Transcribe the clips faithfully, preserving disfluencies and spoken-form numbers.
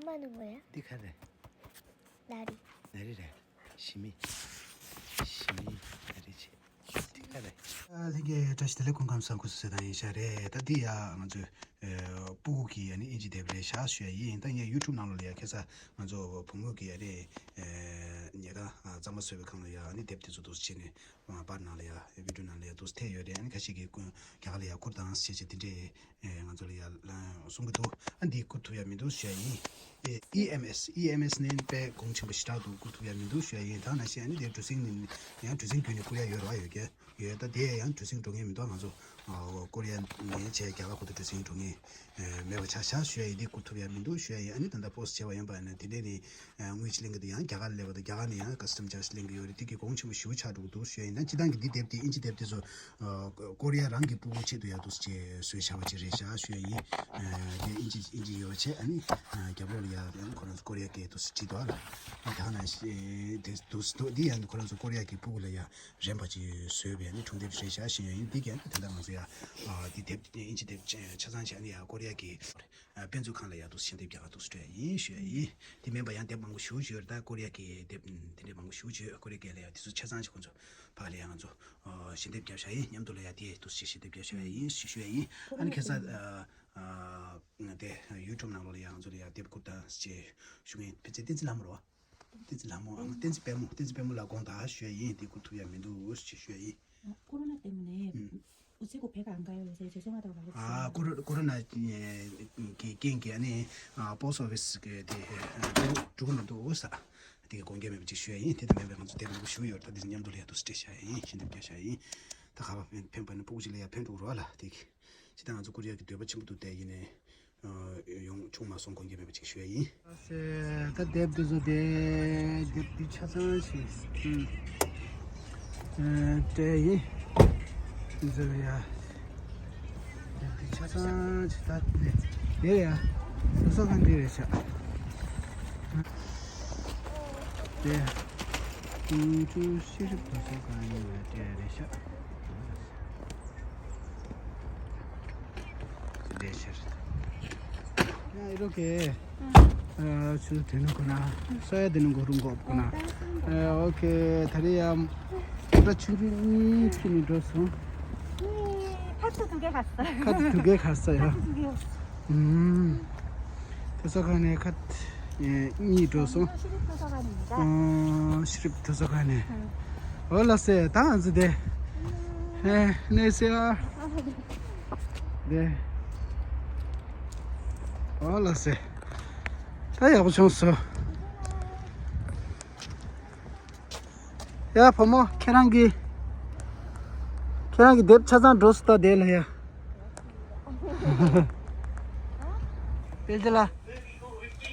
མ་ནུ་གོ་ཡ། འདི་ག་རེད། ལ་རི། ལ་རི་རེད། ཞི་མི། ཞི་མི་ལ་རི་ཆེ། འདི་ག་རེད། ཨ་ལྷན་རྒྱས་བཀྲ་ཤིས་བདེ་ལེགས། སྐུ་ཁམས་བཟང་། སྐུ་གཟུགས་གསལ་ཐང་ཡིན་ཤག་རེད། ད་འདི་ཡ་ང་ཚོས་ཨ་སྤུ་གུ་གི་ཨ་ནི་ཨིན་ཇི་དེབ་རེད་ཤག་ཞུ་ཡ་ཡིན། ད་ངས་ཡུ་ཊུབ་ནང་ལོགས་ལ་ཡ་ཁ་སང་ང་ཚོ་བུ་མོ་གི་ཨ་ནི་ཨ་ཉལ་ཁང་ཨ་གཙང་མ་བཟོས་པའི་སྒང་ལ་ཡ་ཨ་ནི་དེབ་དེ་ཚོ་འདུག་སེ་བྱས་ནས། པར་ནང་ལ་ཡ་བི་ཌིའོ་ནང་ལ་ཡ་འདུག་སེ་ཐེབས་ཡོད་རེད། ཨ་ནི་ཁ་ཤས་ཀྱིས་ཀུན་རྒྱ་གར་ལ་ཡ་བསྐུར་དང་ཞེས་བྱས་དེ་འདྲས་ཨེ་ང་ཚོ་ལ་ཡ་གསུང་གི་འདུག་ཨ་འདི་བསྐུར་ཐུབ་ཡ་མི་འདུག་ཞུ་ཡ་ཡིན། ཨེ་ཨི་ཨེམ་ཨེས། ཨི་ཨེམ་ཨེས་ནི་དཔེ་གོང་ཆེན་པོ་ཞེ་དྲག་འདུག་བསྐུར་ཐུབ་ཡ་མི་འདུག་ཞུ་ཡ་ཡིན། ད་ནང་བཞིན་ཨ་ནི་དེ་གྲུ་གཟིངས་ནི་ཡང་གྲུ་གཟིངས་བརྒྱུད་ནས་བསྐུར་ཡ་ཡོད་རེད་བ། ཡོད་ཀྱི་ཡོད། ད་དེ་ཡང་གྲུ་གཟིངས་འགྲོ་མཁན་མི་འདུག་ང་ཚོ་ཨ་ཀོ་རི་ཡ་ནས་བྱས་རྒྱ་གར་ཁུལ་དུ་གྲུ་གཟིངས་འགྲོ་མཁན་ཨེ་མེད་པ་ཆགས་ཤག་ཞུ་ཡ་ཡིན། འདི་བསྐུར་ཐུབ་ཡ་མི་འདུག་ཞུ་ཡ་ཡིན། ཨ་ནི་ད་ལྟ་པོ་སི་ཊི་བྱས་པ་ཡིན་པ་ཡིན་ན་དེ་འདྲས་ནི། དངུལ་ཅིག་ལེན་གྱི་འདུག་ཡང་རྒྱ་གར་ལ་སླེབས་པ་དང་རྒྱ་གར་ནས་ཡང་ཀ་སི་ཊམ་ཅར་ཇི་ལེན་གྱི་ཡོད་རེད། དེ་གི་གོང་ཆེན་པོ་ཞེ་པོ་ཆགས་འགྲོ་གི་འདུག་ཞུ་ཡ་ཡིན། ད་སྤྱིར་བཏང་གི་འདི་དེབ་དེ་ཨིན་ཇི་དེབ་དེ་ཚོ་ཨ་ཀོ་རི་ཡ་རང་གི་སྤུ་གུ་ཆེད་དུ་ཡག་འདུག་ཅེས་བཟོས་བཞག་པ་ཅིག་རེད་ཤག་ཞུ་ཡ་ཡིན། ཨ་དེ་ཨིན་ཇི་ཨིན་ཇི་ཡོད་པ་བྱས། ཨ་ནི་ཨ་རྒྱབ་ལོགས་ལ་ཡ་ཡང་ཁོ་རང་ཚོ་ཀོ་རི་ཡ་སྐད་འདུག་སེ་བྲིས་འདུག་ཨ་ལ། ཨ་ད་ནང་བཞིན་དེ་འདུག་སེ་འདུག་འདི་ཡང་ཁོ་རང་ཚོ་ཀོ་རི་ཡ་གི་སྤུ་གུ་ལ་ཡ་རན་པ་ཅིག་བཟོས་པའི་ཨ་ནི་འཁྲུངས་དེབ་རེད་ཤག་ཞུ་ཡ་ཡིན། འདི་ག་ཡང་ད་ལྟ་ང་ཚོ་ཡ་ཨ་འདི་དེབ་ཨིན་ཇི་དེབ་ཆ་ཆ་ཚང་བྱས། ཨ་ནི་ཡ་ཀོ་རི་ཡ་གི་ཨ་དཔེ་མཛོད་ཁང་ལ་ཡ་འདུག་སེ་ཞལ་འདེབས་རྒྱག་ག་འདུག་སེ་སྤྲོད་ཡ་ཡིན་ཞུ་ཡ་ཡིན། དེ་མིན་པ་ཡང་དེབ་མང་པོ་ཞེ་པོ་ཅིག་ཡོད་རེད། ད་ཀོ་རི་ཡ་གི་དེབ་ཨ་དེ་འདྲས་མང་པོ་ཞེ་པོ་ཅིག་ཡོད། ཀོ་རི་ཡ་སྐད་ལ་ཡ་དེ་ཚོ་ཆ་ཚང་ཞིག་ཁོང་ཚོ་ཕར་ལ་ཡ་ང་ཚོ་ཨ་ཞལ་འདེབས་རྒྱབ་བཞག་ཡིན། མཉམ་དུ་ལ་ཡ་དེ་འདུག་སེ་ཞལ་འདེབས་རྒྱབ་བཞག་ཡ་ཡིན་ཞེས་ཞུ་ཡ་ཡིན། ཨ་ནི་ཁ་སང་ཨ་ཨ་དེ་ཡུ་ཊུབ་ནང་ལོགས་ལ་ཡ་ང་ཚོ་ལ་ཡ་དེབ་བསྐུར་དང་ཞེས་ཞུ་མཁན་ཕལ་ཆེར་བསྟན་འཛིན་ལྷ་མོ་རེད་བ། བསྟན་འཛིན་ལྷ་མོ། ཨ་མ་བསྟན་འཛིན་དཔལ་མོ། བསྟན་འཛིན་དཔལ་མོ་ལ་དགོངས་དག་ཞུ་ཡ་ཡིན། དེ་བསྐུར་ཐུབ་ཡ་མི་འདུག་ཞེས་ཞུ་ཡ་ཡིན། ཨ་ཀོ་རོ་ན་དེ་མོ་ནས། ཨུ་ཚེ་གོ་བེ་ག་ཨང་ག་ཡོད་ཟེར་ཇེ་སོང་ང་དང་བ་ལ། ཨ་ཀོ་རོ་ཀོ་རོ་ན་གི་རྐྱེན་གྱིས་ཨ་ནི་ཨ་པོ་སི་ཊི་ཨོ་ཕི་སི་གི་དེ་འགྲོ་གི་མི་འདུག་ས། དེ་གི་དགོངས་འགལ་མེད་པ་ཅིག་ཞུ་ཡ་ཡིན། དེ་དང་མེད་པའི་ང་ཚོ་དེབ་མང་པོ་ཞེ་པོ་ཡོད་རེད། ད་དེ་མཉམ་དུ་ལ་ཡ་འདུག་སེ་སྤྲད་བཞག་ཡ་ཡིན། ཞལ་འདེབས་རྒྱག་བཞག་ཡ་ཡིན། ད་ག་པར་ཕན་ཕན་པ་ནི་སྤུ་གུ་ཅིག་ལ་ཡ་ཕན་འགྲོ་གི་རེད་བ་ལ། དེ་གི་ཅི་ལྟར་ང་ཚོ་ཀོ་རི་ཡ་གི་འདོད་པ་ཆེན་པོ་འདུག་དེ་ཡིན་ནའི། ཡོང་བྱུང་མ་སོང་། དགོངས་འགལ་མེད་པ་ཅིག་ཞུ་ཡ་ཡིན། ད་དེབ་འདི་ཚོ་དེ་དེབ་འདི་ཆ་ཚང་ཞིག་སྤྲད་ཡིན། འདི་ཚོ་ཡ་དེབ་འདི་ཆ་ཚང་ཞིག་ད་དེ་ཡ་དེ་ཚོ་གང་འདི་རེད་ཤག་དེ་དུང་ཕྱུར་ཤེས་རིག་དུས་ཚོད་གང་ཡིན་ལ་སྤྲད་རེད་ཤག་ལས་བྱེད། ཡ་ཨི་རོ་ཀེ། ཨ་ཆུ་དེ་ནུ་ཁོ་ན། ས་ཡ་དེ་ནུ་གོ་རུང་གོ་ཁོ་ན། ཨ་ཨོ་ཁེ། ད་རེ་ཡ་ཁོ་ད་ཆུ་རུ་གཉིས་ཁྱི་ནི་འགྲོ་སོང་། ཁ་ཐུག་ཐུག་གེ་ཁ་ས། ཁ་ཐུག་གེ་ཁ་ས་ཡ། ཨུམ། དེ་ཚོ་ག་ནས་ཁ་གཉིས་འགྲོ་སོང་། ཤེས་རིག་དུས་ཚོད་ག་ནས། ཨོ་ཤེས་རིག་དུས་ཚོད་ག་ནས། ཨོ་ལགས་སེ། ད་ང་ཚོ་དེ་ཨེ་གནས་སེ་ཨ་དེ་ཨོ་ལགས་སེ། ད་ཡག་པོ་བྱུང་སོང་། ཡ་བུ་མོ། ཁྱེད་རང་གི་ཁྱེད་རང་གི་དེབ་ཆ་ཚང་འགྲོ་སོང་། ད་དེ་ལ་ཡ། དཔེ་ཆ་ལ།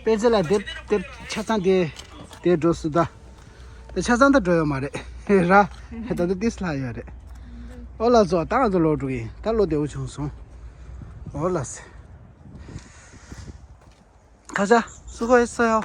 དཔེ་ཆ་ལ་དེབ་དེབ་ཆ་ཚང་དེ་དེ་འགྲོ་སོང་། ད་དེ་ཆ་ཚང་ད་འགྲོ་ཡོད་མ་རེད་ར། ད་ལྟ་ཏིས་ལྷག་ཡོད་རེད། ཨོ་ལགས་སོ། ད་ང་ཚོ་ལོག་འགྲོ་གི་ཡིན། ད་ལོ་བདེ་བོ་བྱུང་སོང་། ཨོ་ལགས་སེ། ཁ་ཤས་སུ་ཁོ་ཡི་ས་ཡོ།